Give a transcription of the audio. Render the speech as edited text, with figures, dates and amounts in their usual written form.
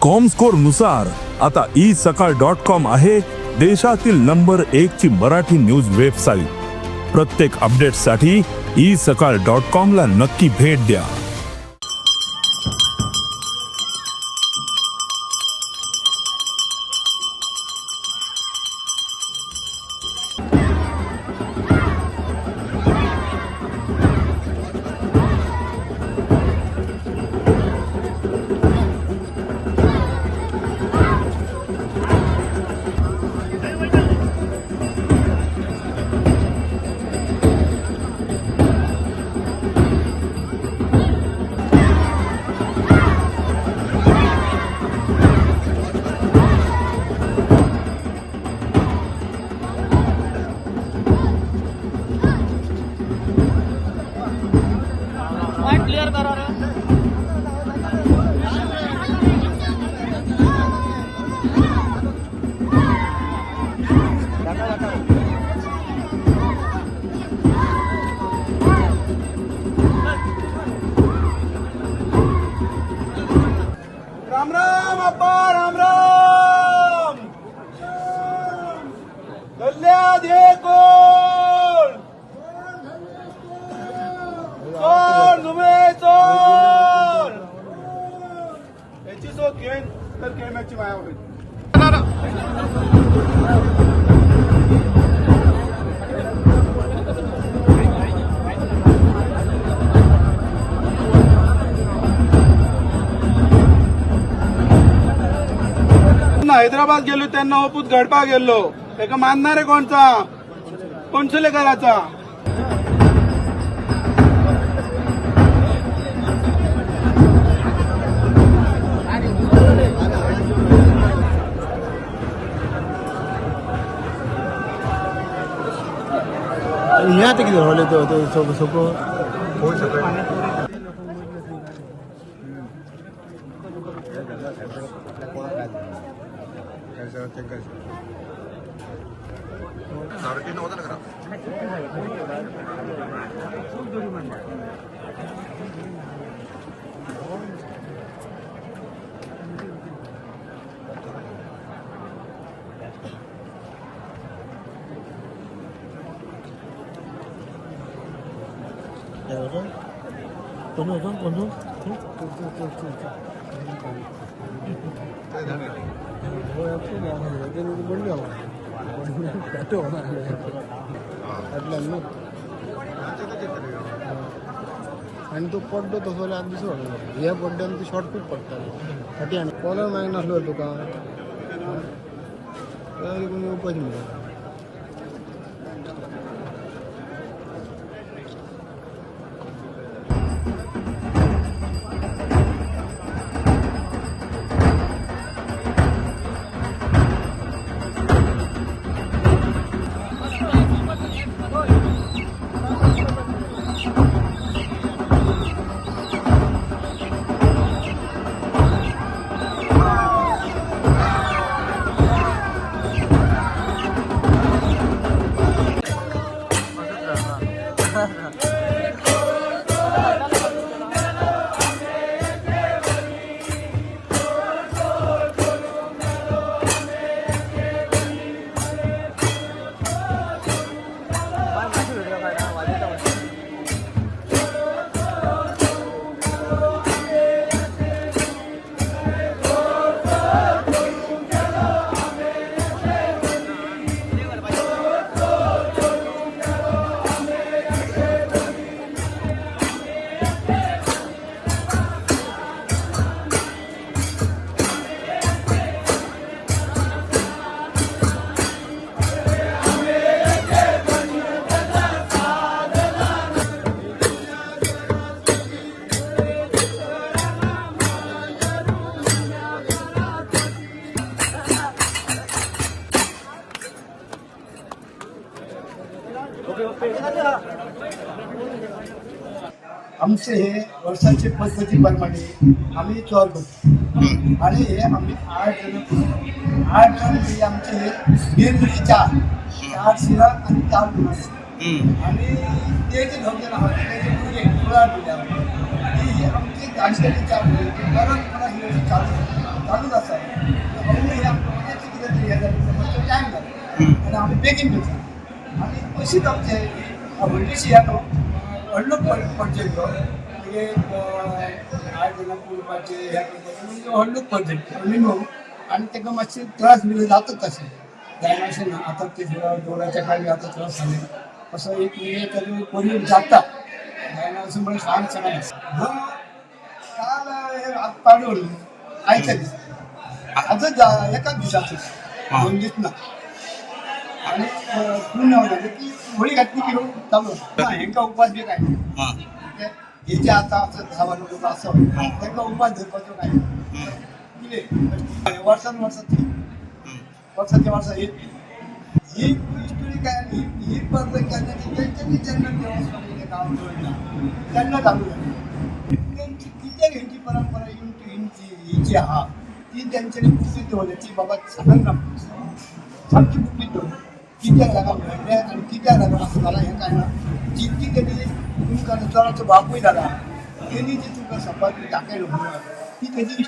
Comscore नुसार आता E सकाळ डॉट कॉम आहे देशातील नंबर 1 ची मराठी न्यूज वेबसाईट. प्रत्येक अपडेटसाठी ई सकाळ डॉट कॉम ला नक्की भेट द्या. पॉइंट क्लिअर करा रे. राम राम अप्पा, राम राम. गल्ल्या दे कोण चोर जुमे चोर याची सो घेन तर खेळण्याची माया होईल. हैदराबाद गेलो त्यांना ओपूत घडपा गेलो एका मानणारे कोणचा कोणसुलेकराचा. हे आता किती झाले ते सोपं सोपं. आणि तो पड्डो तसो जाल्यार आतां दुसरो पडलो. ह्या पड्ड्यान ते शॉर्ट खूब पडटाले फाटी आनी कॉलर मागीर नासलो तुका कोण येवपाचें मरे. आमचे हे वर्षाचे पद्धतीप्रमाणे आम्ही चोर करतो आणि हे आम्ही 8 जण पुजतो. 8 जण हे आमचे हे वेगवेगळे 4 4 शिरा आणि 4 गुणा आणि ते जे 9 जण आहात त्याचे भुरगे 16 दिल्या ती ही आमची जाणटेली 4 भुरगे परंपरा ही अशी चालू. चालूच आसा. अजून हे आमकां मातशें कितें तरी हें जालें, मातसो टायम जालो आनी आमी बेगीन करता आनी अशीच आमचे ही व्हडलीशी ह्या न्हू व्हडलो प्रोजेक्ट हो. मागीर 8 जाणां पुरपाचें हें करपाचें म्हणजे व्हडलो प्रोजेक्ट न्हू आनी ताका मातशे त्रास बी जातात तशें जायना अशें ना. आतां ते दोळ्याच्या काळी आतां त्रास जाले असो एक म्हणजे ताजो परिणाम जाता, जायना अशें म्हणून सांग शकना. हा, काल हे रात पाडून आयच्या दिसा आजच एकाच दिसाचो 2 दीस ना. आणि पूर्ण जालें की होळी घातली की रोग चालू ना. हेंका उपास बी काय ना. ते हे जे आतां आसा 10-12 लोक आसा तांकां उपास धरपाचो काय ना. कितें वर्सान वर्सा ती वर्साच्या वर्सा ही ही स्टोरी काय आणि ही ही परत केन्ना ती तेंच्यांनी जेन्ना देवस्थान काम दवरला तेन्ना चालू जालें. तेंची कित्याक हेंची परंपरा येवन ती ही जी आहा ती तेंच्यांनी गुपीत दवरल्या ती बाबा सांगना, सामकी गुपीत दवरली. कित्याक लागून घडलें आनी कित्याक लागून आसा जालां हें कांय ना. जितकी तेणी तुमकां चोराचो बापूय जाला तेणी जी तुमकां सपाटी दाखयलो म्हणून ती तेजी